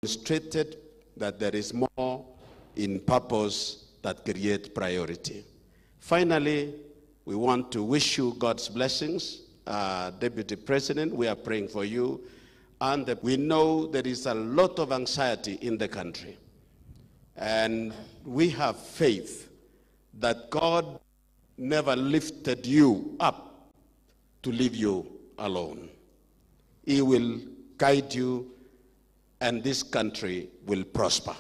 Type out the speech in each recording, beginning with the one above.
Demonstrated that there is more in purpose that create priority. Finally, we want to wish you God's blessings. Deputy President, we are praying for you. And we know there is a lot of anxiety in the country. And we have faith that God never lifted you up to leave you alone. He will guide you, and this country will prosper.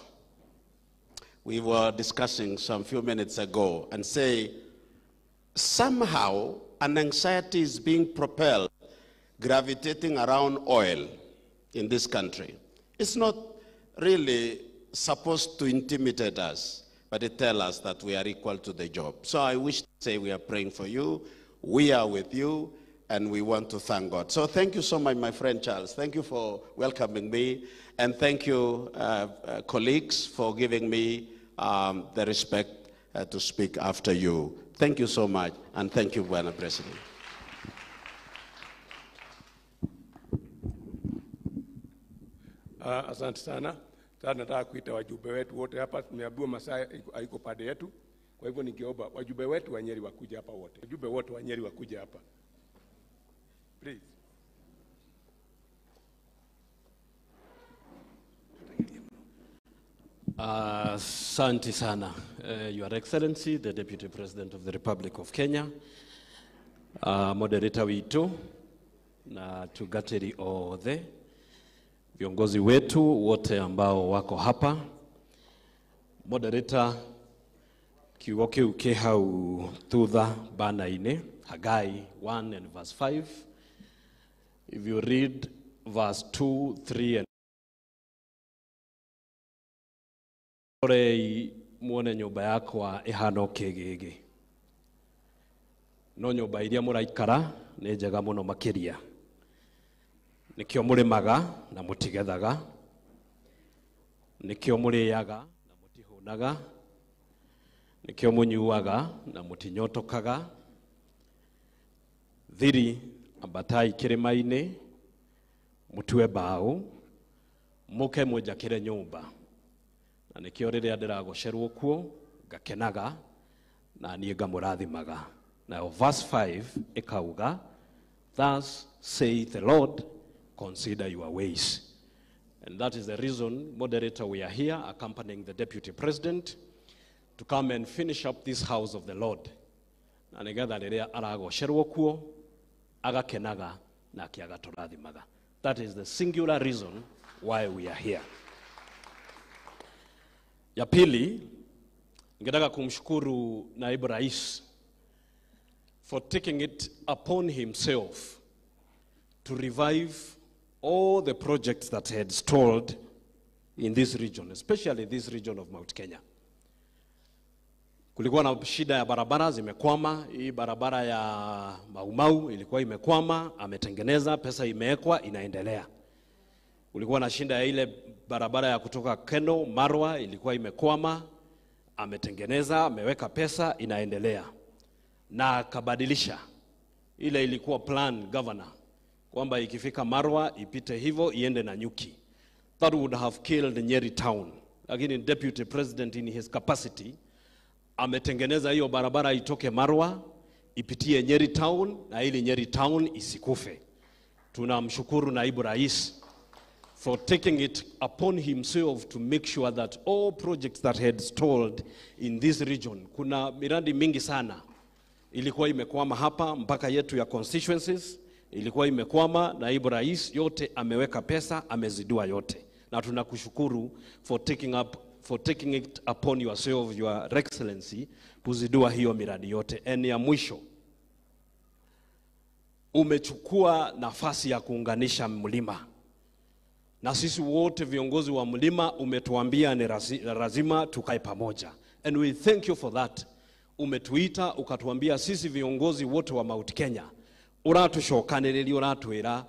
We were discussing some few minutes ago and say, somehow an anxiety is being propelled, gravitating around oil in this country. It's not really supposed to intimidate us, but it tells us that we are equal to the job. So I wish to say we are praying for you, we are with you, and we want to thank God. So thank you so much, my friend Charles. Thank you for welcoming me, and thank you, colleagues, for giving me the respect to speak after you. Thank you so much, and thank you, Bwana President. Asante sana. Sasa nataka kuita wajumbe wetu wote hapa. Tumeambiwa masaa haiko pande yetu, kwa hivyo ningeomba wajumbe wetu wa Nyeri wakuja hapa wote. Wajumbe wote wa Nyeri wakuja hapa. Please. Asante sana, Your Excellency, the Deputy President of the Republic of Kenya, moderator witu na tugateri othe, viongozi wetu wote ambao wako hapa, moderator kiugo kiu kĩ hau thutha bana-inĩ, Haggai 1 and verse 5. If you read verse 2, 3 and rorei muone nyũmba yakwa ĩhana o kĩgĩgĩ, no nyũmba iria mũraikara nĩ njega mũno makĩria, nĩkĩo mũrĩmaga na mũtigethaga, nĩkĩo mũrĩaga na mũtihũnaga, nĩkĩo mũnyuaga na mũtinyotokaga. Thiri ambatai kĩrĩma-inĩ mũtue mbaũ mũke mũnjakĩre nyũmba, na nĩkĩo rĩrĩa ndĩragocerwo kuo ngakenaga na niĩ ngamũrathimaga. Nayo verse 5 ĩkauga, thus saith the Lord, consider your ways. And that is the reason, moderator, we are here accompanying the Deputy President to come and finish up this house of the Lord. Na nĩgetha rĩrĩa aragocerwo kuo agakenaga na akĩagatũrathimaga. That is the singular reason why we are here. Ya pili, ningetaka kumshukuru Naibu Rais for taking it upon himself to revive all the projects that had stalled in this region, especially this region of Mount Kenya. Kulikuwa na shida ya barabara zimekwama. Hii barabara ya Mau Mau ilikuwa imekwama, ametengeneza, pesa imewekwa, inaendelea. Kulikuwa na shida ya ile barabara ya kutoka Keno Marwa ilikuwa imekwama, ametengeneza, ameweka pesa, inaendelea. Na akabadilisha ile ilikuwa plan governor kwamba ikifika Marwa ipite hivyo iende na Nyuki. That would have killed Nyeri town. Lakini Deputy President in his capacity ametengeneza hiyo barabara itoke Marwa ipitie Nyeri town na ili Nyeri town isikufe. Tunamshukuru Naibu Rais for taking it upon himself to make sure that all projects that had stalled in this region. Kuna miradi mingi sana ilikuwa imekwama hapa, mpaka yetu ya constituencies ilikuwa imekwama. Naibu Rais yote ameweka pesa, amezidua yote. Na tunakushukuru for taking it upon yourself, Your Excellency, kuzidua hiyo miradi yote. En ya mwisho, umechukua nafasi ya kuunganisha mlima. Na sisi wote viongozi wa mlima umetuambia ni lazima tukae pamoja. And we thank you for that. Umetuita ukatuambia sisi viongozi wote wa Mount Kenya, uratucokanĩrĩria, ũratwĩra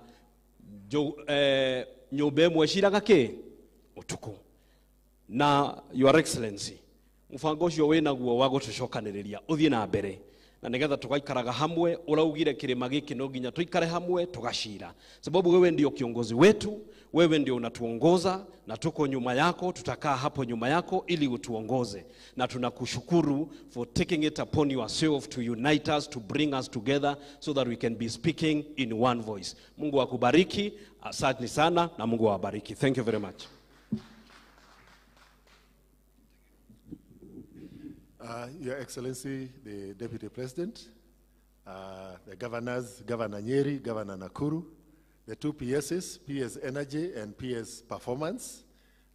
nyũmba ĩmwe ciraga kĩ ũtukũ. Na Your Excellency, mũbango ũcio wĩnaguo wa gũtũcokanĩrĩria ũthiĩ na mbere, na nĩgetha tũgaikaraga hamwe. Ũraugire kĩrĩma gĩkĩ no nginya tũikare hamwe tũgacira, sababu wewe ndio kiongozi wetu, Wewe ndio unatuongoza na tuko nyuma yako, tutakaa hapo nyuma yako ili utuongoze. Na tunakushukuru for taking it upon yourself to unite us, to bring us together so that we can be speaking in one voice. Mungu akubariki, asante sana na Mungu awabariki. Thank you very much. Your Excellency, the Deputy President, the governors, Governor Nyeri, Governor Nakuru, the two PSs, PS Energy and PS Performance,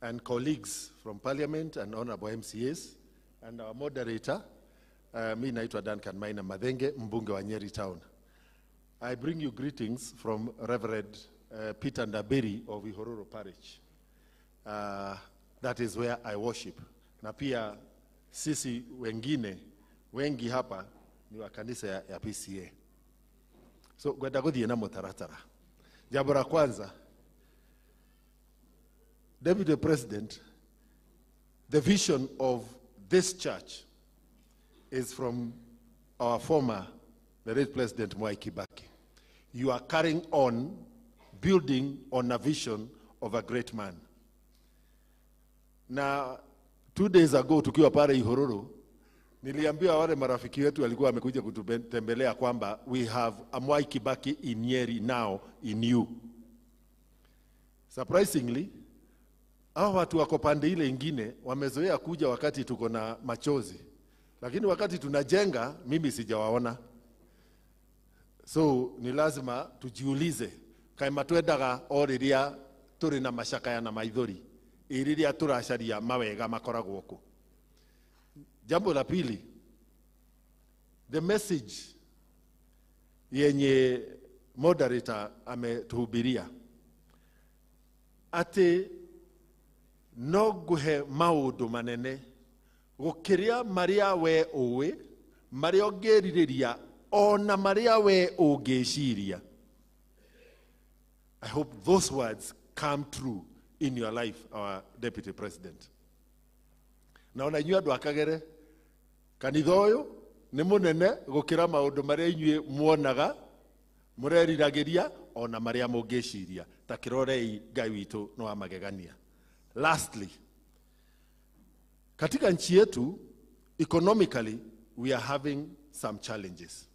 and colleagues from Parliament and Honorable MCAs, and our moderator, mi naitwa Duncan Maina Mathenge, mbunge wa Nyeri Town. I bring you greetings from Reverend Peter Ndaberi of Ihororo Parish. That is where I worship. Na pia sisi wengine wengi hapa ni wa kanisa ya PCA. So gwenda guthie na mutaratara. Jambo la kwanza, Deputy President, the vision of this church is from our former, the late President Mwai Kibaki. You are carrying on, building on a vision of a great man. Now, 2 days ago, tukiwa pale Ihororo, niliambia wale marafiki wetu walikuwa wamekuja kututembelea kwamba we have a Mwai Kibaki in Nyeri now in you. Surprisingly, hao watu wako pande ile ingine wamezoea kuja wakati tuko na machozi. Lakini wakati tunajenga mimi sijawaona. So ni lazima tujiulize kaima twendaga o riria turi na macakaya na maithori, iriria turacaria mawega makoragwo ku. Jambo la pili, the message yenye moderator ametuhubiria ati no nguhe maundu manene gukiria maria we uwi, maria ungiririria, ona maria we ungiciria. I hope those words come true in your life, our Deputy President. Na ona inyuĩ andũ a Kagere, kanitha ũyũ nĩ mũnene gũkĩra maũndũ marĩa inyuĩ muonaga, mũreriragĩria, ona marĩa mũngĩciria. Ta kĩrorei Ngai witũ nĩ wa magegania. Lastly, katika nchi yetu, economically, we are having some challenges.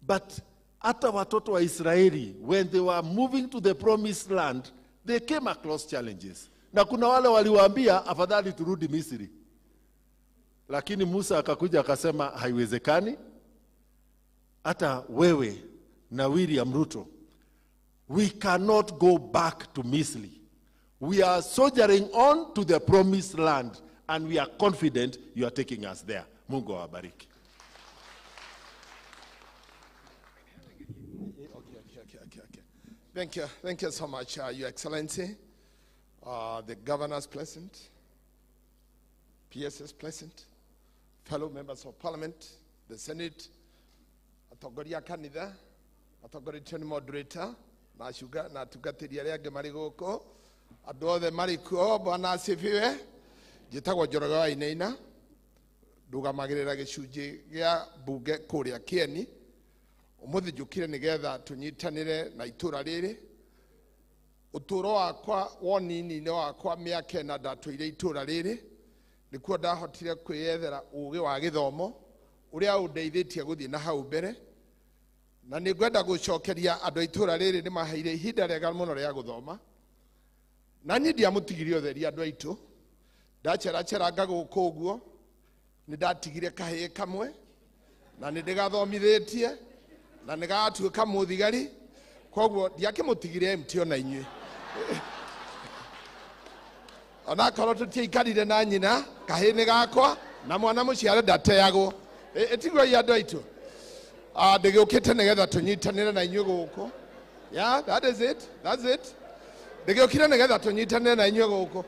But hata watoto wa Israeli, when they were moving to the promised land, they came across challenges. Na kuna wale waliwaambia afadhali turudi Misri. Lakini Musa akakuja akasema haiwezekani. Hata wewe na William Ruto, we cannot go back to Misri. We are soldiering on to the promised land and we are confident you are taking us there. Mungu awabariki. Okay. Thank you. Thank you so much, Your Excellency. The governors present, PSS present, fellow members of parliament, the Senate, atongoria kanitha, atongoria ni moderator, na shuga na tungatĩri arĩa angĩ marĩ gũkũ, andũ othe marĩ kuo, Bwana asifiwe. Njĩtagwo Njoroge wa Inaina, ndũgamagĩrĩra gĩcunjĩ gĩa mbunge kũrĩa Kĩeni. Ũmũthĩ njũkire nĩgetha tũnyitanĩre na itũra rĩrĩ. Ũtũũro wakwa wonini-inĩ wakwa mĩaka ĩna ndatũire itũra rĩrĩ, nĩkuo ndahotire kwĩyethera ũgĩ wa gĩthomo ũrĩa ũndeithĩtie gũthiĩ na hau mbere. Na nĩ ngwenda gũcokeria andũ a itũra rĩrĩ nĩ maheire ihinda rĩega mũno rĩa gũthoma. Na niĩ ndiamũtigirie ũtheri andũ aitũ, ndaceraceranga gũkũ ũguo, nĩ ndatigire kahĩĩ kamwe, na nĩ ndĩgathomithĩtie, na nĩ gagatuĩka mũthigari, koguo ndiakĩmũtigire MT ona inyuĩ. Onakorwo tũtiaikarire na nyina, kahĩĩ nĩ gakwa, na mwana mũciare ndateagwo. Ĩtiguo andũ aitũ. Ndĩgĩũkĩte nĩgetha tũnyitanĩre na inyuĩ gũkũ. Yeah, that is it. That's it. Ndĩgĩũkire nĩgetha tũnyitanĩre na inyuĩ gũkũ.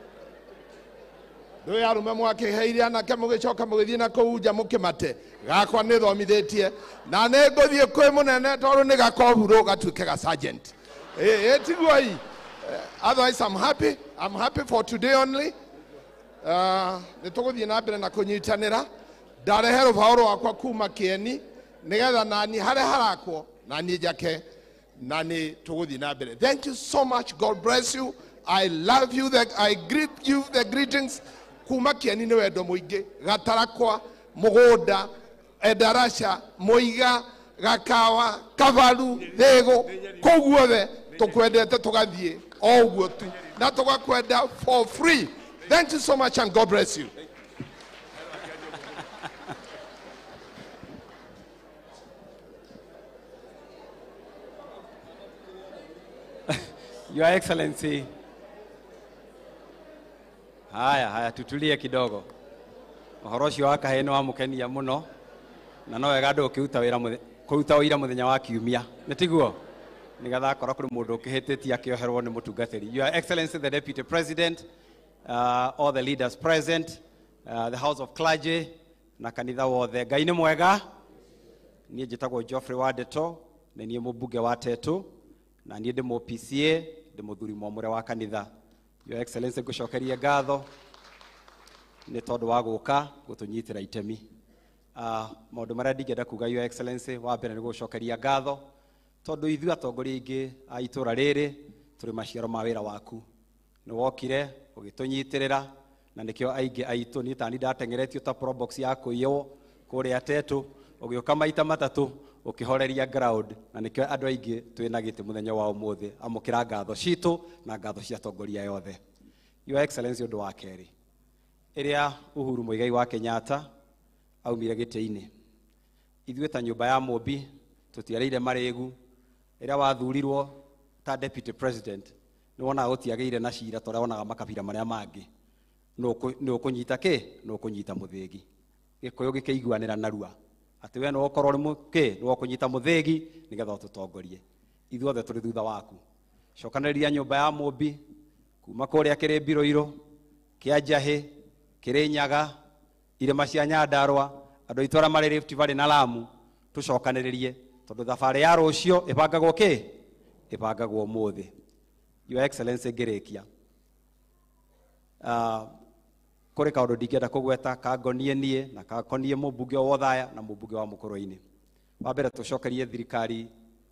Ndũĩ arũme mwakĩheire anake mũgĩcoka mũgĩthiĩ na kũu nja mũkĩmate. Gakwa nĩ thomithĩtie. Na nĩ ngũthiĩ kwĩ mũnene tondũ nĩ gakohurwo gatuĩke ga sergeant. Ĩtiguo ii. Otherwise, I'm happy. I'm happy for today only. Nĩ tũgũthiĩ na mbere na kũnyitanĩra. Ndarehe rũbaũ rwakwa kuma Kĩeni nĩgetha nani harĩa harakwo na niĩ njake na nĩ tũgũthiĩ na mbere. Thank you so much. God bless you. I love you, I greet you the greetings kuma Kieni nĩ wendo mũingĩ, Gatarakwa, Mũgũnda, Endarasha, Mũiga, Gakawa, Kabaru, Thĩgũ, kũu guothe tũkwendete tũgathiĩ o ũguo tu na tũgakwenda for free. Thank you so much and God bless you. Your Excellency. Haya, haya, tutulie kidogo. Ũhoro ũcio wa kahĩĩ nĩ wamũkenia mũno, na no wega andũ ũkĩruta wĩra kũruta ũira mũthenya wa kiumia. Nĩ tiguo? Nĩgetha akorwo kũrĩ mũndũ ũkĩhĩtĩtie akĩoherwo nĩ mũtungatĩri. Your Excellency the Deputy President, all the leaders present, the House of Clergy, na kanitha wothe. Ngai nĩ mwega. Niĩ njĩtagwo Geoffrey Wandeto, nĩ niĩ mũmbunge wa Tetu, na niĩ ndĩ mũ PCA, ndĩ mũthuri mwamũre wa kanitha. Your Excellency, ngũcokerie ngatho nĩ tondũ wa gũka gũtũnyitĩra itemi. Maũndũ marĩa ndingĩenda kuga Your Excellency, wa mbere nĩ gũcokeria ngatho tondũ ithuĩ atongoria aingĩ a itũra rĩrĩ tũrĩ maciaro ma wĩra waku. Nĩ wokire ũgĩtũnyitĩrĩra na nĩkĩo aingĩ aitũ niĩ tani ndateng'eretio ta probox ya kũiywo kũrĩa Tetu, ũgĩũka maita matatũ ũkĩhoreria ground, na nĩkĩo andũ aingĩ twĩna gĩtĩ mũthenya wa ũmũthĩ. Amũkĩra ngatho citũ na ngatho cia atongoria yothe. Your Excellency, ũndũ wa kerĩ, ĩrĩa Uhuru Muigai wa Kenyatta aumire gĩtĩ-inĩ, ithuĩ ta nyũmba ya Mũmbi tũtiarĩire marĩgu. Ĩrĩa wathurirwo ta Deputy President, nĩ wonaga gũtiagĩire na cira ta ũrĩa wonaga makabira marĩa mangĩ. Nĩ ũkũnyita kĩ? Nĩ ũkũnyita mũthĩgi. Gĩkũyũ gĩkĩiguanĩra narua atĩ we nĩ ũkorwo ũrĩ kĩ? Nĩ ũkũnyita mũthĩgi nĩgetha ũtũtongorie. Ithuothe tũrĩ thutha waku. Cokanĩrĩria nyũmba ya Mũmbi kuma kũrĩa Kĩrĩmbirũirũ, kĩa Njahĩ, Kĩrĩnyaga, irĩma cia Nyandarũa, andũ aitũ arĩa marĩ Rift Valley na Lamu, tũcokanĩrĩrie tondũ thabarĩ ya rũciũ ĩbangagwo kĩ? Ĩbangagwo ũmũthĩ. Your Excellency, ngĩrĩkia, kũrĩ kaũndũ ndingĩenda kũgweta kangonie niĩ na kangonie mũmbunge wa Othaya na mũmbunge wa Mũkũrwe-inĩ. Wa mbere tũcokerie thirikari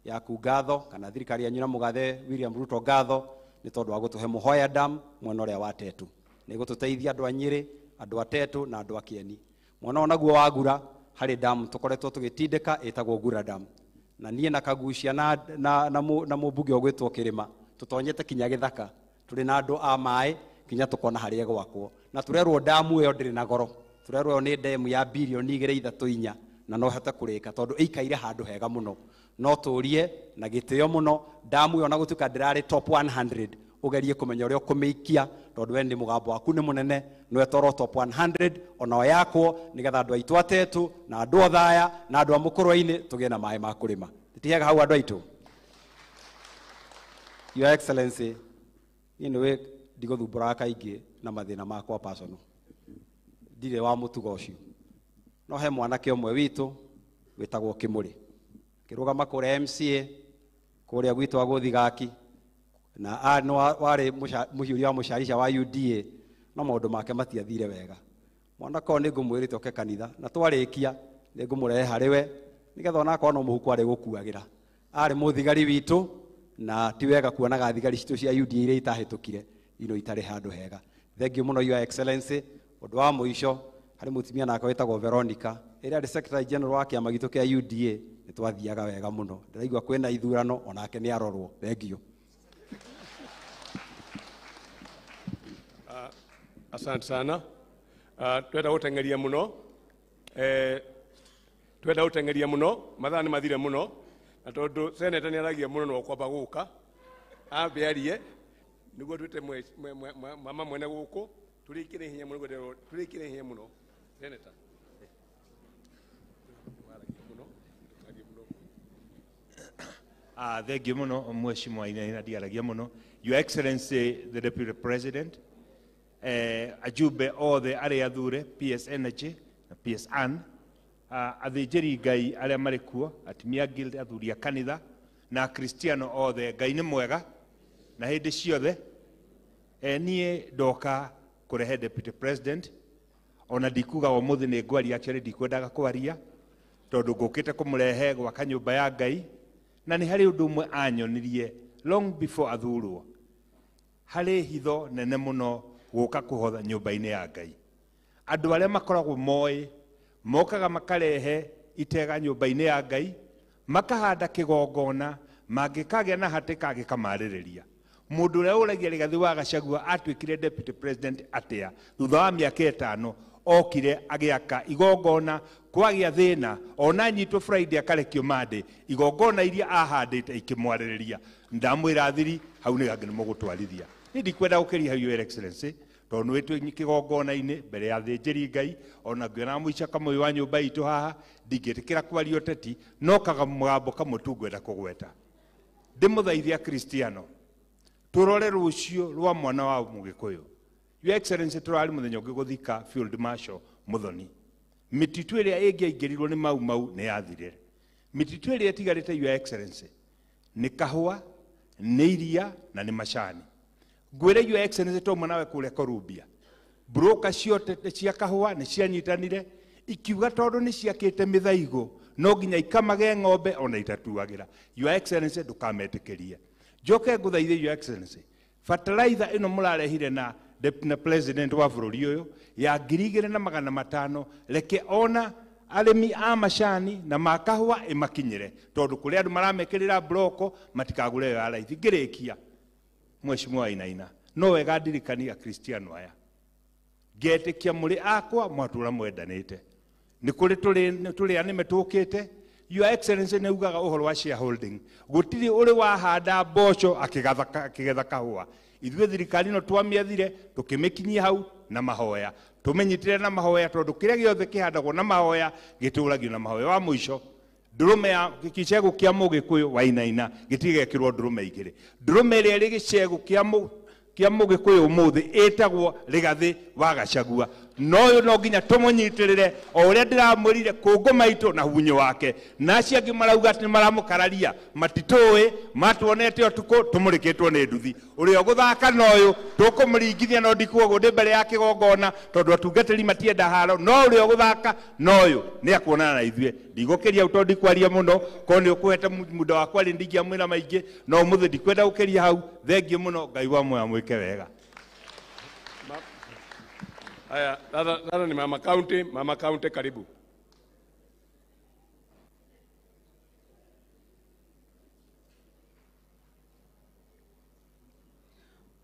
yaku ngatho, kana thirikari yanyu na mũgathe William Ruto ngatho nĩ tondũ wa gũtũhe Mũhoya Dam mwena ũrĩa wa Tetu. Nĩ gũtũteithia andũ a Nyĩrĩ, andũ a Tetu na andũ a Kĩeni. Mwena ũyũ naguo wa Gura harĩ dam tũkoretwo tũgĩtindĩka ĩtagwo Gura Dam. Na niĩ na Kagucia na mũmbunge ũgwĩtwo Kĩrĩma tũtonyete kinya gĩthaka, tũrĩ na andũ a maĩ kinya tũkona harĩa ĩgwakwo. Na tũrerwo damu ĩyo ndĩrĩ na goro. Tũrerwo ĩyo nĩ demu ya bilioni 2 3 4 na no hote kũrĩka tondũ ĩikaire handũ hega mũno. No tũrie na gĩtĩo mũno damu ĩyo, na gũtuĩka ndĩrarĩ top 100, ũgerie kũmenya ũrĩa ũkũmĩikia tondũ we nĩ mũgambo waku nĩ mũnene, no ĩtwarwo top 100 ona yakwo nĩgetha andũ aitũ a Tetu na andũ a Othaya na andũ a Mũkũrwe-inĩ tũgĩe na maĩ ma kũrĩma. Tihega hau andũ aitũ. Your Excellency, niĩ nĩwe ndigũthumbũraga kaingĩ na mathĩna makwa personal, ndirĩ wa mũtugo ũcio. No he mwanake ũmwe witũ wĩtagwo Kĩmũrĩ, kĩrũgama kũrĩa MCA kũrĩa gwitũ Agũthigaki, na no warĩ mũhiũria wa mũcarica wa UDA, no maũndũ make matiathire wega. Mwanake ũyũ nĩngũmwĩrĩte oke kanitha, na twarĩkia nĩngũmũrehe harĩ we nĩgetha onakorwo no mũhuko arĩ gũkuagĩra. Arĩ mũthigari witũ, na ti wega kuonaga thigari citũ cia UDA iria itahĩtũkire ino itarĩ handũ hega. Thank you mũno Your Excellency. Ũndũ wa mũico, harĩ mũtumia nake wĩtagwo Veronica, ĩrĩa arĩ Secretary General wa kĩama gitũ kĩa UDA, nĩ twathiaga wega mũno. Ndĩraigua kwĩna ithurano, onake nĩ arorwo. Thank you. Asante sana. Twenda gũteng'eria mũno. Twenda gũteng'eria mũno, mathaa nĩ mathire mũno, na tondũ seneta nĩ aragia mũno no kwamba gũka ambe arie nĩguo twĩte mama mwene gũkũ tũrĩkĩre hinya mũno, tũrĩkĩre hinya mũno. Seneta. Thank you mũno mheshimiwa Wainaina, ndiaragia mũno. Your Excellency the Deputy President, ajumbe othe arĩa athure PS Energy na PS Ann, athĩnjĩri Ngai arĩa marĩ kuo, atumia guild, athuri a kanitha na akristiano othe, Ngai nĩ mwega na hĩndĩ ciothe. Niĩ ndoka kũrehe Deputy President, ona ndikuga ũmũthĩ nĩ ngwaria, actually ndikwendaga kwaria tondũ ngũkĩte kũmũrehe gwaka nyũmba ya Ngai, na nĩ harĩ ũndũ ũmwe anyonirie long before athurwo. Harĩ hitho nene mũno gũka kũhotha nyũmba-inĩ ya Ngai. Andũ arĩa makoragwo moĩ mokaga makarehe itega nyũmba-inĩ ya Ngai, makahanda kĩgongona, mangĩkagĩa na hatĩka gĩkamarĩrĩria. Mũndũ ũrĩa ũragia Rigathĩ wa Gachagua atuĩkire deputy president atĩa thutha wa mĩaka 5 okire agĩaka igongona kwagĩa thĩna ona nyitwo Friday akarekio Monday igongona iria ahandĩte ikĩmwarĩrĩria. Ndamwĩra thiri hau nĩ gangĩ nĩmũgũtwarithia. Niĩ ndikwenda gũkĩria hau, Your Excellency, tondũ nĩ wĩtwĩ kĩgongona-inĩ mbere ya athĩnjĩri Ngai, ona ngĩona mũica kamwe wa nyũmba itũ haha ndingĩtĩkĩra kwaria ũteti, no kagamũgambo kamwe tu ngwenda kũgweta. Ndĩmũthaithia Kristiano tũrore rũciũ rwa mwana wa Mũgĩkũyũ. Your Excellency, tũrarĩ mũthenya ũngĩ gũthika Field Marshal Muthoni. Mĩtitũ ĩrĩa ĩngĩaingĩrirwo nĩ Mau Mau nĩ yathirire. Mĩtitũ ĩrĩa ĩtigarĩte, Your Excellency, nĩ kahũa, nĩ iria na nĩ macani. Ngwĩre Your Excellency, twauma nawe kũrĩa Columbia, broker ciothe cia kahũa nĩ cianyitanire ikiuga tondũ nĩ ciakĩte mĩthaigo no nginya ikamage ng'ombe ona itatuagĩra. Your Excellency, ndũkametĩkĩrie. Njoke ngũthaithe Your Excellency, fertilizer ĩno mũrarehire na president wa bũrũri ũyũ ya 2500 reke ona arĩmi a macani na ma kahũa ĩmakinyĩre, tondũ kũrĩ andũ maramekĩrĩra mburoko matikagũre ĩyo ya raithi. Ngĩrĩkia, Mheshimiwa Wainaina, no wega ndirikania Akristiano aya, ngetĩkia mũrĩ akwa mwatũra mwendanĩte. Nĩ kũrĩ tũrĩ anĩme tũkĩte. Your Excellency nĩ ugaga ũhoro wa shareholding, gũtirĩ ũrĩ wahanda mboco akĩgetha kahũa. Ithuĩ thirikari ĩno twamĩethire tũkĩmĩkinyia hau na mahoya, tũmĩnyitĩre na mahoya, tondũ kĩrĩa gĩothe kĩhandagwo na mahoya gĩtũragio na mahoya. Wa mũico, ndũrũme ya gĩcegũ kĩa Mũgĩkũyũ Wainaina gĩtigekĩrwo ndũrũme igĩrĩ. Ndũrũme ĩrĩa ĩrĩ gĩcegũ kĩa Mũgĩkũyũ ũmũthĩ ĩtagwo Rigathĩ wa Gachagua. No ũyũ no nginya tũmũnyitĩrĩre o ũrĩa ndĩramwĩrire kũngũ maitũ na hunyũ wake. Na acio angĩ marauga atĩ nĩmaramũkararia, matitũĩ, matuonete ũtukũ tũmũrĩkĩtwo nĩ nduthi. Ũrĩa ũgũthaka na ũyũ tũkũmũringithia, no ndikuoguo ndĩ mbere ya kĩgongona tondũ atungatĩri matienda haro, no ũrĩa ũgũthaka na ũyũ nĩ akuonana na ithuĩ. Ndigũkĩria hau tondũ ndikwaria mũno, korwo nĩ ũkũhete muda wakwa rĩ ndingĩamwĩra maingĩ, no ũmũthĩ ndikwenda gũkĩria hau. Thengiũ mũno, Ngai wa muoyo amwĩke wega. Haya, sasa ni Mama County, Mama County karibu.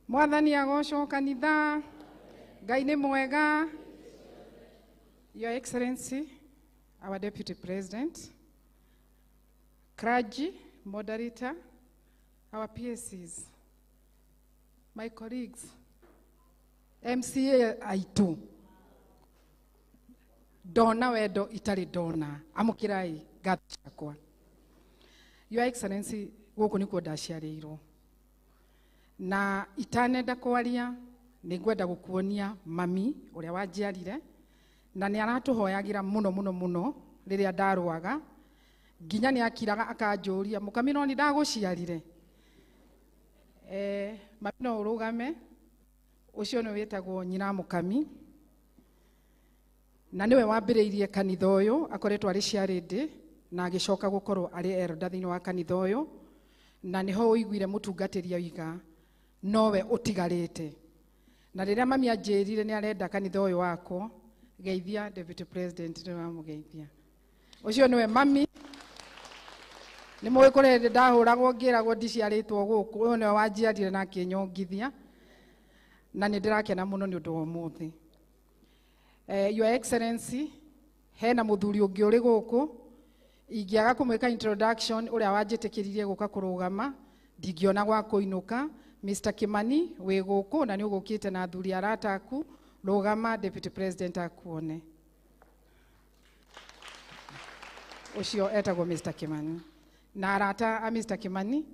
Mwathani agocwo kanitha, Ngai nĩ mwega. Your Excellency, our Deputy President, clergy, moderator, our PSCs, my colleagues, MCA aitũ, ndona wendo itarĩ ndona, amũkĩrai ngatho ciakwa. Your Excellency, gũkũ nĩkuo ndaciarĩirwo, na itanenda kwaria nĩ ngwenda gũkuonia mami ũrĩa wanjiarire, na nĩ aratũhoyagĩra mũno mũno mũno rĩrĩa ndarwaga, nginya nĩ akiraga akanjũria, mũkami no nĩ ndagũciarire. Mami no ũrũgame, ũcio nĩ wĩtagwo nyina mũkami, na nĩwe wambĩrĩirie kanitha ũyũ, akoretwo arĩ ciarĩndĩ na agĩcoka gũkorwo arĩ elder thĩinĩ wa kanitha ũyũ, na nĩho ũiguire mũtungatĩri oiga nowe ũtigarĩte. Na rĩrĩa mami anjĩrire nĩ arenda kanitha ũyũ wakwo, geithia Deputy President nĩ wamũgeithia. Ũcio nĩwe mami. Nĩ mũĩ kũrĩ hĩndĩ ndahũragwo ngĩragwo ndiciarĩtwo gũkũ, ũyũ nĩwe wanjiarire na akĩnyongithia, na nĩ ndĩrakena mũno nĩ ũndũ wa ũmũthĩ. Your Excellency, hena mũthuri ũngĩ ũrĩ gũkũ, ingĩaga kũmwĩka introduction ũrĩa wanjĩtĩkĩririe gũka kũrũgama, ndingĩona gwa kũinũka. Mr. Kimani wĩ gũkũ na nĩ ũgũkĩte na athuri arata aku, rũgama Deputy President akuone. Ũcio etagwo Mr. Kimani. Na arata a Mr. Kimani,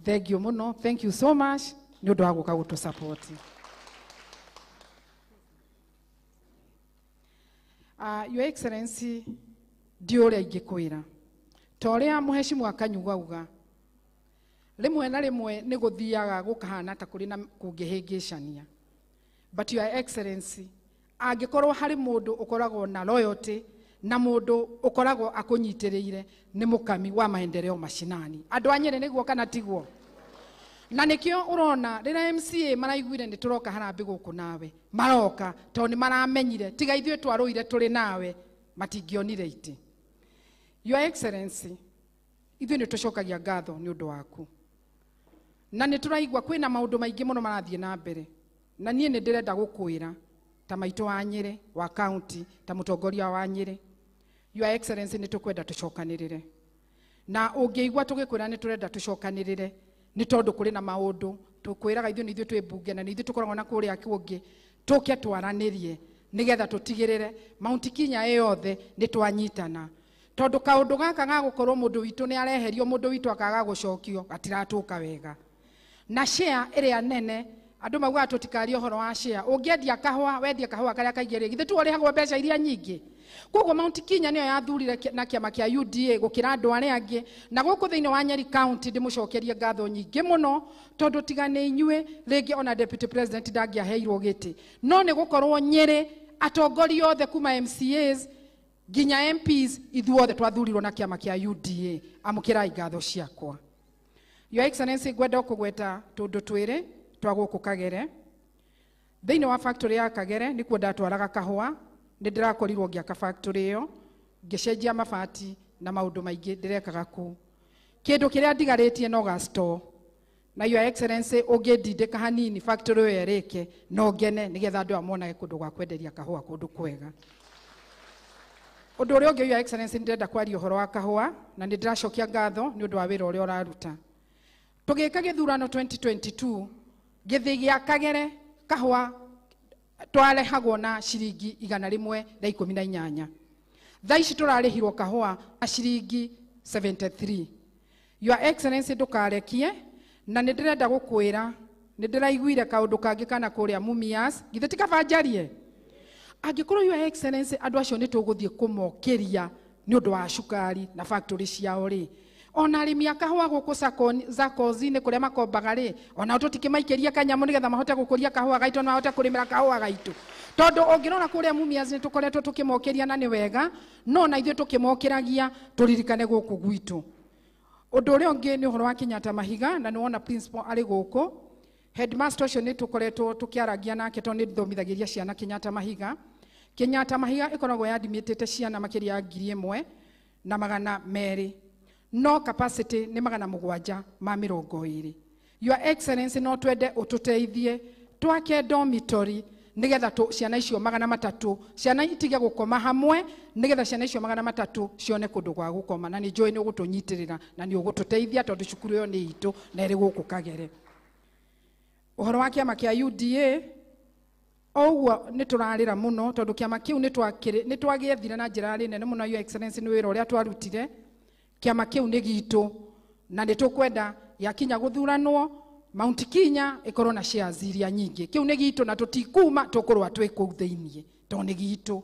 thank you mũno, thank you so much nĩ ũndũ wa gũka gũtũ support. Your Excellency, ndiũ ũrĩa ingĩkwĩra, ta ũrĩa mũhecimu Kanyuga auga, rĩmwe na rĩmwe nĩ gũthiaga gũkahana ta kũrĩ na kũngĩhĩngĩcania. But Your Excellency, angĩkorwo harĩ mũndũ ũkoragwo na loyalty na mũndũ ũkoragwo akũnyitĩrĩire nĩ mũkami wa maendeleo mashinani. Andũ a Nyĩrĩ nĩguo kana tiguo? Na nikio urona rĩrĩa MCA maraiguire nĩ tũroka harambĩ gũkũ nawe maroka tondũ nĩ maramenyire tiga ithuĩ twarũire tũrĩ nawe matingĩonire itĩ. Your Excellency, ithuĩ nĩ tũcokagia ngatho nĩ ũndũ waku, na nĩ tũraigua kwĩna maũndũ maingĩ mũno marathiĩ na mbere, na niĩ nĩ ndĩrenda gũkwĩra ta maitũ wa Nyĩrĩ wa county, ta mũtongoria wa Nyĩrĩ, Your Excellency, nĩ tũkwenda tũcokanĩrĩre, na ũngĩigua tũgĩkwĩra nĩ tũrenda tũcokanĩrĩre nĩ tondũ kũrĩ na maũndũ tũkwĩraga ithuĩ nĩ ithuĩ twĩ mbunge na nĩ ithuĩ tũkoragwo na kũrĩa kũngĩ, tũke twaranĩrie nĩgetha tũtigĩrĩre Mount Kenya yothe nĩ twanyitana, tondũ kaũndũ gaka ga gũkorwo mũndũ witũ nĩ areherio mũndũ witũ akaga gũcokio gatiratũka wega. Na share ĩrĩa nene andũ maugaga tũtikarie ũhoro wa share, ũngĩendia kahũa wendie kahũa karĩa kaingĩ rĩ, githĩ tuo ũrĩhagwo mbeca iria nyingĩ? Koguo Mount Kenya nĩyo yathurire na kĩama kĩa UDA gũkĩra andũ arĩa angĩ, na gũkũ thĩinĩ wa Nyeri County ndĩmũcokerie ngatho nyingĩ mũno tondũ tiga nĩ inyuĩ rĩngĩ ona Deputy President ndangĩaheirwo gĩtĩ, no nĩ gũkorwo Nyĩrĩ atongoria othe kuma MCAs nginya MPs ithuothe twathurirwo na kĩama kĩa UDA. Amũkĩrai ngatho ciakwa. Your Excellency, ngwenda kũgweta tũndũ twĩrĩ twa gũkũ Kagere. Thĩinĩ wa factory ya Kagere nĩkuo ndatwaraga kahũa, nĩ ndĩrakorirwo ngĩaka factory ĩyo, ngĩcenjia mabati na maũndũ maingĩ ndĩrekaga kũu. Kĩndũ kĩrĩa ndigarĩtie no ga store, na Your Excellency ũngĩndindĩka hanini factory ĩyo ĩrĩke no ngene nĩgetha andũ aya monage kũndũ gwa kwenderia kahũa kũndũ kwega. Ũndũ ũrĩa ũngĩ Your Excellency, ndĩrenda kwaria ũhoro wa kahũa na nĩ ndĩracokia ngatho nĩ ũndũ wa wĩra ũrĩa ũraruta. Tũgĩka gĩthurano 2022 gĩthĩ gĩa Kagere kahũa twarehagwo na ciringi 118, thaa ici tũrarĩhirwo kahũa na ciringi 73. Your Excellency, ndũkarekie, na nĩ ndĩrenda gũkwĩra nĩ ndĩraiguire kaũndũ kangĩ kana kũrĩa Mumias, githĩ ti kaba njarie? Angĩkorwo Your Excellency andũ acio nĩ tũgũthiĩ kũmokĩria nĩ ũndũ wa cukari na factory ciao rĩ, ona arĩmi a kahũa gũkũ Zakozi-inĩ kũrĩa makombaga rĩ, ona tũtikĩmaikĩria kanyamũ nĩgetha mahote gũkũria kahũa gaitũ na mahote kũrĩmĩra kahũa gaitũ, tondũ ũngĩrora kũrĩa Mumias nĩ tũkoretwo tũkĩmokĩria na nĩ wega, no na ithuĩ tũkĩmokĩragia tũririkane gũkũ gwitũ. Ũndũ ũrĩa ũngĩ nĩ ũhoro wa Kenyatta Mahiga, na nĩ wona principal arĩ gũkũ. Headmaster ũcio nĩ tũkoretwo tũkĩaragia nake tondũ nĩ ndĩthomithagĩria ciana Kenyatta Mahiga. Kenyatta Mahiga ĩkoragwo yadimĩtĩte ciana makĩria ya 1200, no capacity nĩ 720. Your Excellency, no twende ũtũteithie twake dormitory nĩgetha ciana icio 300 ciana itige gũkoma hamwe, nĩgetha ciana icio 300 cione kũndũ gwa gũkoma, na nĩ njũĩ nĩ ũgũtũnyitĩrĩra na nĩ ũgũtũteithia tondũ cukuru ĩyo nĩ itũ na ĩrĩ gũkũ Kagere. Ũhoro wa kĩama kĩa UDA o ũguo nĩ tũrarĩra mũno tondũ kĩama kĩu nĩ twagĩethire na njĩra nene mũno. Your Excellency, nĩ wĩra ũrĩa twarutire, kĩama kĩu nĩ gitũ na nĩ tũkwenda yakinya gũthuranwo Mount Kenya ĩkorwo na shares iria nyingĩ. Kĩu nĩ gitũ na tũtikuma, tũkũrũa twĩ kũu thĩiniĩ tondũ nĩ gitũ.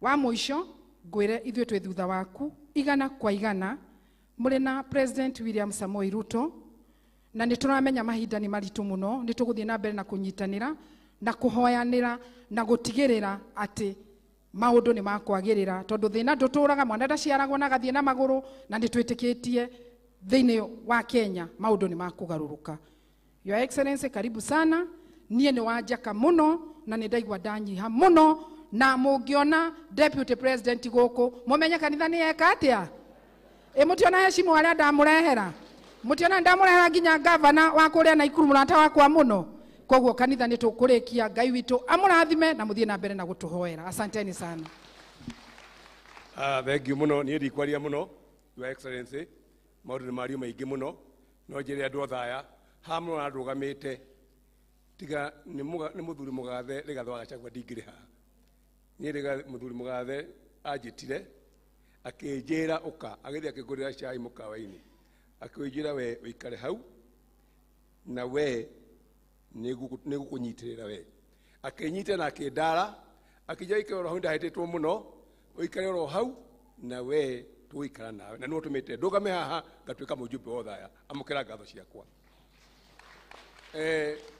Wa mũico ngwĩre ithuĩ twĩ thutha waku 100 kwa 100, mũrĩ na President William Samoei Ruto, na nĩ tũramenya mahinda nĩ maritũ mũno, nĩ tũgũthiĩ na mbere na kũnyitanĩra na kũhoyanĩra na gũtigĩrĩra atĩ maũndũ nĩ makwagĩrĩra, tondũ thĩna ndũtũraga, mwana ndaciaragwo na agathiĩ na magũrũ, na nĩ twĩtĩkĩtie thĩinĩ wa Kenya maũndũ nĩ makũgarũrũka. Your Excellency, karibu sana. Niĩ nĩ wanjaka mũno na nĩ ndaigua ndanyiha mũno, na mũngĩona Deputy President gũkũ mũmenye kanitha nĩ eka atĩa. Ĩ mũtiona heshima arĩa ndamũrehera, mũtiona ndamũrehera nginya gavana wa kũrĩa Naikuru mũrata wakwa mũno. Koguo kanitha nĩ tũkũrĩkia, Ngai witũ amũrathime na mũthiĩ na mbere na gũtũhoera. Asanteni sana. Thank you mũno, niĩ ndikwaria mũno Your Excellency, maũndũ nĩ mario maingĩ mũno, no njĩre andũ othe aya haha mũno ndũgamĩte tiga nĩ mũthuri mũgathe Rigathĩ wa Gachagua ndingĩrĩ haha. Niĩ mũthuri mũgathe anjĩtire akĩnjĩra ũka, agĩthiĩ akĩngũrĩra cai mũkawa-inĩ, akĩnjĩra we ũikare hau na we nĩngũkũnyitĩrĩra we. Akĩnyita na akĩndara, akĩnjĩra ikare oro hau, ndahĩtĩtwo mũno, ũikare oro hau na we tũgũikara nawe, na nĩwe ũtũmĩte ndũgame haha ngatuĩka mũjumbe wa Othaya. Amũkĩra ngatho ciakwa.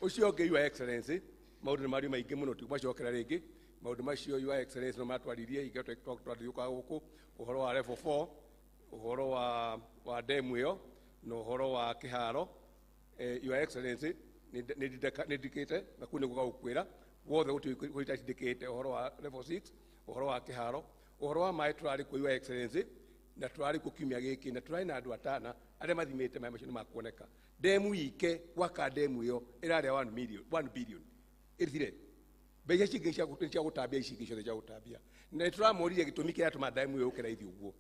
Ũcio ũngĩ Your Excellency, maũndũ nĩ mario maingĩ mũno, tigũmacokera rĩngĩ. Maũndũ macio Your Excellency no matwaririe, twathiũkaga gũkũ ũhoro wa level 4, ũhoro wa demu ĩyo, Na ũhoro wa kĩharo, Your Excellency, nĩ ndikĩte na kũu nĩ gũgakwĩra wothe gũtirĩ itacindĩkĩte ũhoro wa level 6, ũhoro wa kĩharo, ũhoro wa maĩ tũrarĩ kuo, Your Excellency, na tũrarĩ kuo kiumia gĩkĩ na tũrarĩ na andũ atana arĩa mathimĩte maĩ macio nĩ makuoneka. Ndemu ike gwaka ndemu ĩyo ĩrarĩa 1 million, 1 billion ĩthire. Mbeca ici ingĩ cia gũtambia, ici ingĩ ciothe cia gũtambia, na nĩ tũramoririe gĩtũmi kĩrĩa tũma ndemu ĩyo yũke raithi ũguo.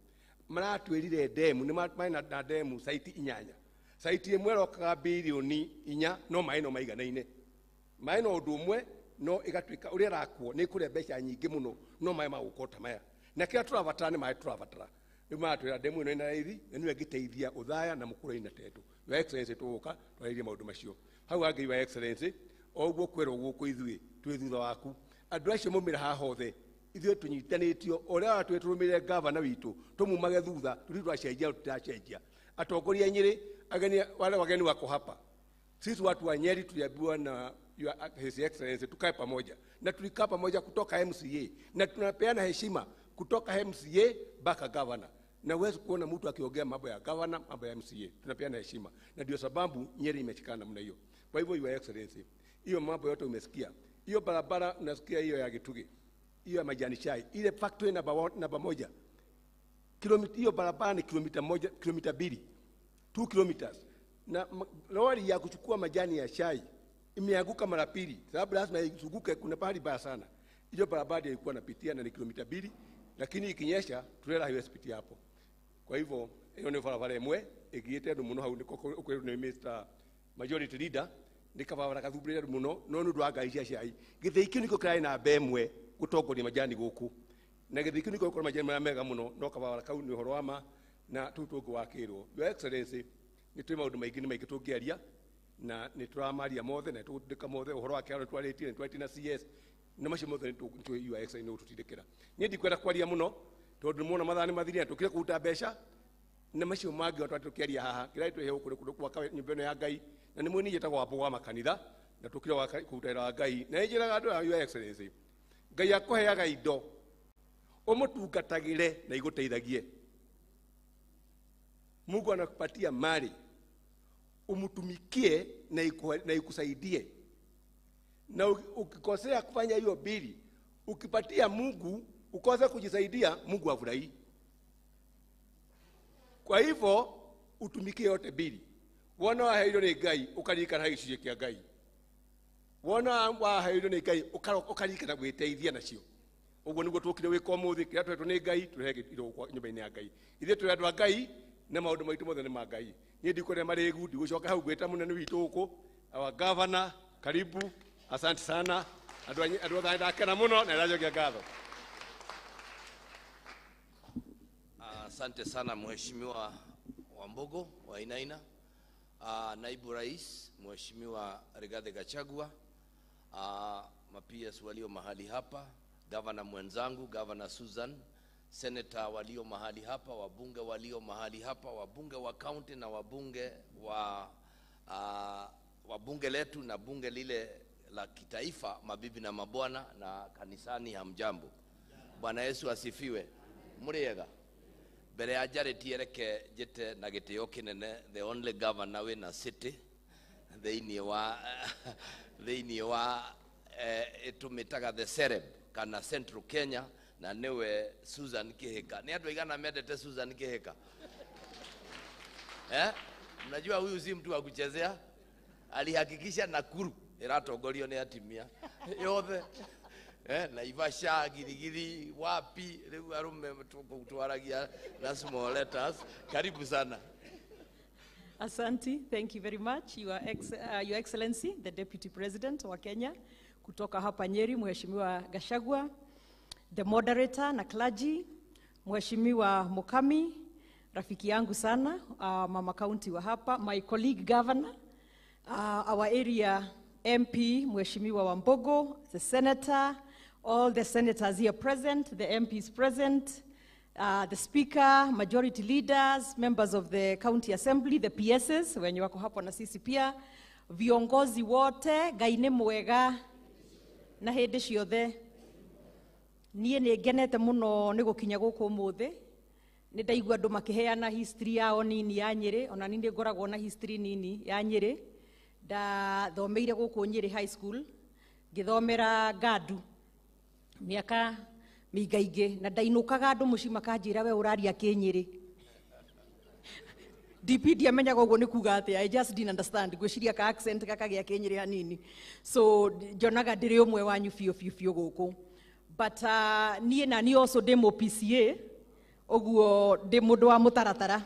Maratwĩrire ndemu nĩ marĩ na ndemu site 8, site ĩmwe ĩrokaga birioni 4, no maĩ no maiganaine, maĩ no ũndũ ũmwe, no ĩgatuĩka ũrĩa ĩrakwo nĩ ĩkũrĩa mbeca nyingĩ mũno, no maĩ magũka ta maya, na kĩrĩa tũrabatara nĩ maĩ tũrabatara. Rĩu maratwĩra ndemu ĩno ĩna raithi na nĩyo ĩngĩteithia Ũthaya na Mũkũrwe na Tendũ. Your Excellency, tũgũka twarĩrie maũndũ macio hau hangĩ. Your Excellency, o ũguo kwĩrwo gũkũ, ithuĩ twĩ thutha waku. Andũ acio maumĩra haha hothe, ithuĩ tũnyitanĩtio ũrĩa watwĩ tũrũmĩrĩre gavana witũ, tũmumage thutha, tũthiĩ twacenjia, tũtiracenjia. Atongoria Nyĩrĩ, ageni, wale wageni wako hapa, sisi watu wa Nyeri tuliambiwa na His Excellency tukae pamoja, na tulikaa pamoja kutoka MCA, na tunapeana heshima kutoka MCA mpaka governor, na huwezi kuona mtu akiongea mambo ya governor, mambo ya MCA. Tunapeana heshima, na ndio sababu Nyeri imeshikana namna hiyo. Kwa hivyo, Your Excellency, hiyo mambo yote umesikia, hiyo barabara unasikia, hiyo ya Gitugi, hiyo ya majani chai, ile factory namba 1 kilomita, hiyo barabara ni kilomita 1, kilomita 2, 2 kilometers, na lori ya kuchukua majani ya chai imeanguka mara pili, sababu lazima izunguke, kuna pahali baya sana. Hiyo barabara ilikuwa napitia na ni kilomita 2, lakini ikinyesha trailer haiwezi pitia hapo. Kwa hivyo hiyo nĩ barabara ĩmwe ĩgiĩte andũ mũno hau nĩ nĩ Mr. Majority Leader, nĩ kabarabara gathumbũrĩte andũ mũno, no nĩ ũndũ wa ngari cia cai, gĩthĩi kĩu nĩkĩo kĩrarĩ namba ĩmwe gũtongoria majani gũkũ, na gĩthĩi kĩu nĩkĩo gĩkorwo majani marĩa mega mũno, no kabarabara kau nĩ ũhoro wa ma na tũu tũngĩ wakĩrwo. Your Excellency, nĩ twĩ maũndũ maingĩ, nĩ maingĩ tũngĩaria, na nĩ tũramaria mothe na tũgũtindĩka mothe. Ũhoro wa kĩharo nĩ twarĩtie na CS, na macio mothe nĩ Your Excellency nĩ gũtũtindĩkĩra. Niĩ ndikwenda kwaria mũno tondũ nĩmuona mathaa nĩ mathirire na tũkire kũruta mbeca na macio mangĩ twatĩ tũkĩaria haha. Kĩrĩa twĩhe gũkũ nĩ gwaka nyũmba ĩno ya Ngai, na nĩ mwĩ njĩtagwo Wambũgũ wa makanitha, na tũkire gwaka kũruta wĩra wa Ngai, na nĩnjĩraga andũ aya, Your Excellency, Ngai akũheaga indo ũmũtungatagĩre na igũteithagie. Mungu anakupatia mali umtumikie na ikusaidie, na ukikosea kufanya hiyo bili, ukipatia Mungu ukose kujisaidia, Mungu hafurahii. Kwa hivyo utumikie yote bili. Wona waheirwo nĩ Ngai ũkaririkana harĩ gĩcunjĩ kĩa Ngai, wona waheirwo nĩ Ngai ũkaririkana gwĩteithia nacio. Ũguo nĩguo tũkire gwĩka ũmũthĩ. Kĩrĩa tũhetwo nĩ Ngai tũrehe indo nyũmba-inĩ ya Ngai. Ithuĩ tũrĩ andũ a Ngai na maũndũ maitũ mothe nĩ ma Ngai. Niĩ ndikwenda marĩgu, ndigũcoka hau gwĩta mũnene witũ gũkũ, our governor, karibu. Asante sana andũ andũ othe, ndakena mũno na ndĩracokia ngatho. Asante sana, Mheshimiwa Wambugu Wainaina, Naibu Rais Mheshimiwa Rigathi Gachagua, ma-PS walio mahali hapa, gavana mwenzangu, Gavana Susan, senator walio mahali hapa, wabunge walio mahali hapa, wabunge wa county na wabunge wa bunge letu na bunge lile la kitaifa, mabibi na mabwana na kanisani, hamjambo. Bwana Yesu asifiwe. Muriega. Mbere ya njarĩtie, reke njĩte na gĩtĩo kĩnene the only governor wĩna city thĩinĩ wa ĩtũmĩtaga the Sereb kana Central Kenya, na nĩwe Susan Kihika. Nĩ andũ aigana mendete Susan Kihika? Eh? Mnajua huyu si mtu wa kuchezea. Alihakikisha Nakuru ĩratongorio nĩ atimia yothe, Naivasha, Gilgili, wapi, rĩu arũme twaragia na small letters. Karibu sana. Asante, thank you very much, Your Excellency, the Deputy President wa Kenya, kutoka hapa Nyeri, Mheshimiwa Gachagua, the moderator na clergy, Mheshimiwa Mukami, rafiki yangu sana, mama county wa hapa, my colleague governor, our area MP, Mheshimiwa Wambogo, the senator, all the senators here present, the MPs present, the speaker, majority leaders, members of the county assembly, the PSs, wenye wako hapo na sisi pia, viongozi wote, Ngai nĩ mwega na hĩndĩ ciothe. Niĩ nĩ ngenete mũno nĩ gũkinya gũkũ ũmũthĩ. Nĩ ndaigua andũ makĩheana history yao nini ya Nyĩrĩ, ona niĩ nĩ ngoragwo na history nini ya Nyĩrĩ. Ndathomeire gũkũ Nyĩrĩ High School, ngĩthomera Ngandu mĩaka mĩingaingĩ, na ndainũkaga andũ mũciĩ makanjĩra we ũraria kĩnyĩrĩ. DP ndiamenyaga ũguo nĩ kuga atĩa, I just didn't understand. Ngwĩciria ka accent gakagĩa kĩnyĩrĩ hanini. So njonaga ndĩrĩ ũmwe wanyu biũ biũ biũ gũkũ. But niĩ na niĩ also ndĩ mũ PCA, ũguo ndĩ mũndũ wa mũtaratara.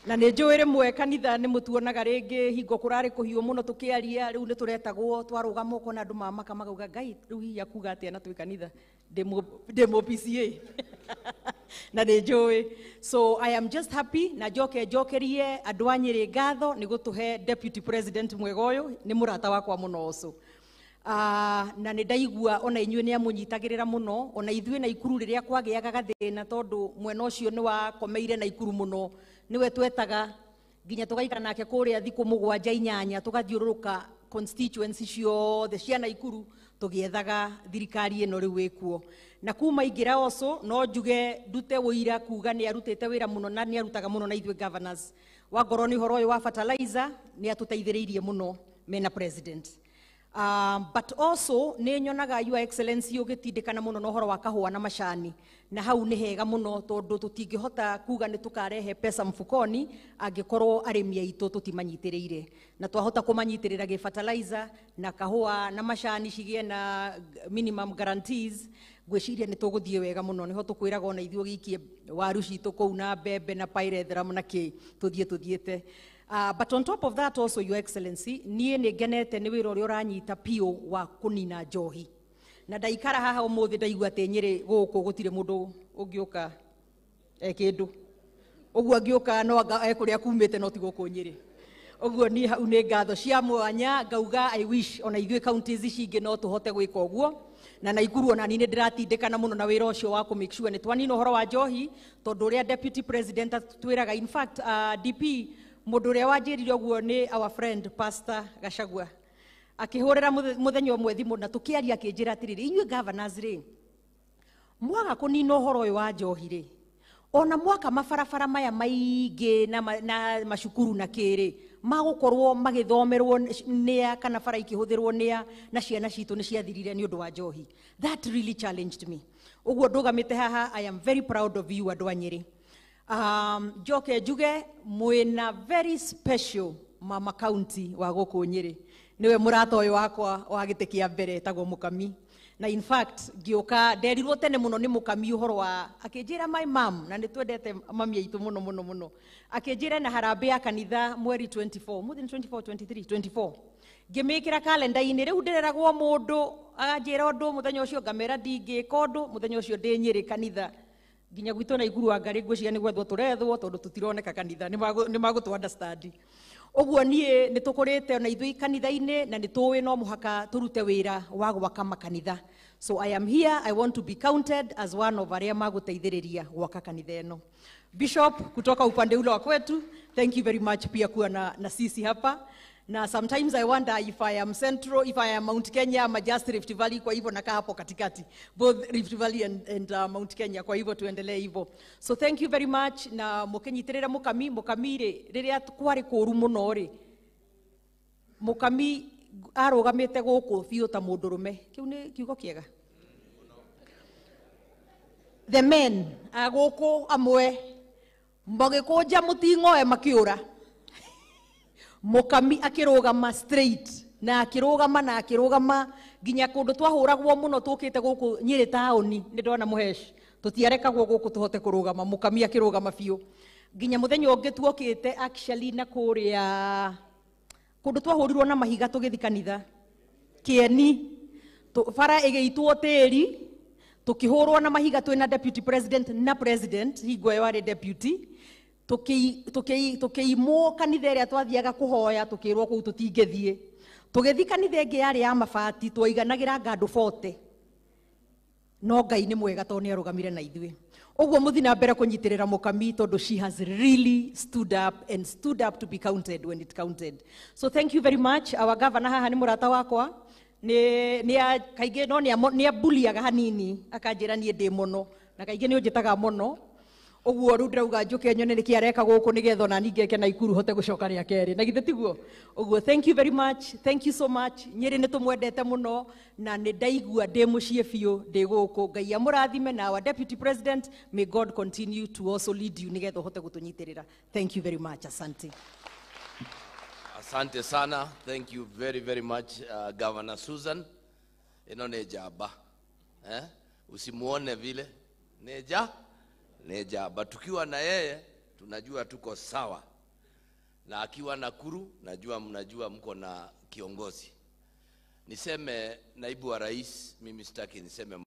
Na nĩ njũĩ rĩmwe kanitha nĩ mũtuonaga rĩngĩ hingo kũrarĩ kũhiũ mũno tũkĩaria, rĩu nĩ tũretagwo twarũgama ũkona andũ mamaka makauga Ngai rĩu hihi akuga atĩa na twĩ kanitha, ndĩ mũ PCA. Na nĩ njũĩ. So I am just happy na njoke njokerie andũ a Nyĩrĩ ngatho nĩ gũtũhe deputy president mwega ũyũ, nĩ mũrata wakwa mũno ũcio. Na nĩ ndaigua ona inyuĩ nĩ amũnyitagĩrĩra mũno, ona ithuĩ Naikuru rĩrĩa kwagĩaga gathĩna tondũ mwena ũcio nĩ wakomeire Naikuru mũno, nĩwe twetaga nginya tũgaikara nake kũrĩa thikũ 7 8 tũgathiũrũrũka constituency ciothe cia Naikuru tũgĩethaga thirikari ĩno rĩu ĩkuo. Na kuma ingĩra oco no njuge ndute ũira kuga nĩ arutĩte wĩra mũno na nĩ arutaga mũno na ithuĩ governors. Wangorwo nĩ ũhoro ũyũ wa fertilizer nĩ atũteithĩrĩirie mũno mena president. But also nĩ nyonaga Your Excellency ũgĩtindĩkana mũno na ũhoro wa kahũa na macani, na hau nĩ hega mũno tondũ tũtingĩhota kuga nĩ tũkarehe pesa mfukoni angĩkorwo arĩmi aitũ tũtimanyitĩrĩire, na twahota kũmanyitĩrĩra gĩ fertilizer na kahũa na macani cigĩe na minimum guarantees, ngwĩciria nĩ tũgũthiĩ wega mũno. Nĩho tũkwĩraga ona ithuĩ ũgĩikie waru citũ kũu na mbembe na pyrethrum na kĩ tũthiĩ tũthiĩte. But on top of that also, Your Excellency, niĩ nĩ ngenete nĩ wĩra ũrĩa ũranyita biũ wa kũnina njohi. Na ndaikara haha ũmũthĩ ndaigua atĩ Nyĩrĩ gũkũ gũtirĩ mũndũ ũngĩũka e kĩndũ. Ũguo angĩũka no anga e kũrĩa kumĩte no ti gũkũ Nyĩrĩ. Ũguo niĩ hau nĩ ngatho cia mwanya ngauga I wish ona ithuĩ counties ici ingĩ no tũhote gwĩka ũguo. Na Naikuru ona niĩ nĩ ndĩratindĩkana mũno na wĩra ũcio wa kũ make sure nĩ twanina ũhoro wa njohi, tondũ ũrĩa deputy president atwĩraga, in fact, DP mũndũ ũrĩa wanjĩrire ũguo nĩ our friend Pastor Gachagua. Akĩhũrĩra mũthenya ũmwe thimũ na tũkĩaria akĩnjĩra atĩrĩrĩ, inyuĩ governors rĩ, mwaga kũnina ũhoro ũyũ wa njohi rĩ, ona mwaka mabarabara maya maingĩ na macukuru na kĩrĩ magũkorwo magĩthomerwo nĩa kana bara ikĩhũthĩrwo nĩa, na ciana citũ nĩ ciathirire nĩ ũndũ wa njohi. That really challenged me. Ũguo ndũgamĩte haha, I am very proud of you andũ a Nyĩrĩ. Njoke njuge mwĩna very special mama county wa gũkũ Nyĩrĩ, nĩwe mũrata ũyũ wakwa wa gĩtĩ kĩa mbere etagwo Mũkami. Na in fact ngĩũka nderirwo tene mũno nĩ Mũkami ũhoro wa, akĩnjĩra my mom, na nĩ twendete mami aitũ mũno mũno mũno, akĩnjĩra na harambĩ ya kanitha mweri 24, mũthĩ nĩ 24, 23, 24, ngĩmĩkĩra kalenda-inĩ. Rĩu ndĩreragwo mũndũ akanjĩra ũndũ mũthenya ũcio ngamera ndingĩka ũndũ mũthenya ũcio ndĩ Nyĩrĩ kanitha, nginya gwitũ Naikuru anga rĩ ngwĩciria nĩ gwethwo tũrethwo tondũ tũtironeka kanitha, nĩ magũtũ understand. Ũguo niĩ nĩ tũkũrĩte ona ithuĩ kanitha-inĩ na nĩ tũĩ no mũhaka tũrute wĩra wa gwaka makanitha. So I am here, I want to be counted as one of arĩa magũteithĩrĩria gwaka kanitha ĩno. Bishop kutoka upande ule wa kwetu, thank you very much pia kuwa na sisi hapa. Na sometimes I wonder if I am Central, if I am Mount Kenya, ama just Rift Valley, kwa hivyo nakaa hapo katikati, both Rift Valley and Mount Kenya, kwa hivyo tuendelee hivyo. So thank you very much. Na mũkĩnyitĩrĩra Mũkami, Mũkami rĩ, rĩrĩa kwarĩ kũũru mũno rĩ, Mũkami arũgamĩte gũkũ biũ ta mũndũrũme. Kĩu nĩ kiugo kĩega. The men a gũkũ amwe magĩkũnja mũting'oe makĩũra. Mũkami akĩrũgama straight na akĩrũgama na akĩrũgama nginya kũndũ twahũragwo mũno tũkĩte gũkũ Nyĩrĩ taũni, nĩ ndona Mũhesh tũtiarekagwo gũkũ tũhote kũrũgama, Mũkami akĩrũgama biũ nginya mũthenya ũngĩ tuokĩte actually na kũrĩa kũndũ twahũrirwo na mahiga tũgĩthiĩ kanitha Kĩeni, bara ĩgĩitwo tĩri, tũkĩhũrwo na mahiga twĩna deputy president na president, hingo ĩyo arĩ deputy, tũkĩimwo kanitha ĩrĩa twathiaga kũhoya, tũkĩrwo kũu tũtingĩthiĩ. Tũgĩthiĩ kanitha ĩngĩ yarĩ ya mabati, twaiganagĩra ngandũ 40. No Ngai nĩ mwega tondũ nĩ arũgamire na ithuĩ. Ũguo mũthiĩ na mbere kũnyitĩrĩra Mũkami tondũ she has really stood up and stood up to be counted when it counted. So thank you very much. Our governor haha nĩ mũrata wakwa. Nĩ kaingĩ no nĩ ambuliaga hanini akanjĩra niĩ ndĩ mũno, na kaingĩ nĩ ũnjĩtaga mũno. Ũguo rĩu ndĩrauga njũke nyone nĩkĩ areka gũkũ nĩgetha ona niĩ ngeke Naikuru hote gũcoka rĩa kerĩ. Na githĩ tiguo? Ũguo thank you very much. Thank you so much. Nyĩrĩ nĩ tũmwendete mũno na nĩ ndaigua ndĩ mũciĩ biũ ndĩ gũkũ. Ngai amũrathime na our deputy president, may God continue to also lead you nĩgetha ũhote gũtũnyitĩrĩra. Thank you very much. Asante. Asante sana. Thank you very, very much, Governor Susan. Ĩno nĩ njamba. Eh? Usimuone vile. Nĩ njamba. Tukiwa na yeye tunajua tuko sawa. Na akiwa Nakuru najua mnajua mko na kiongozi. Niseme naibu wa rais, mimi sitaki niseme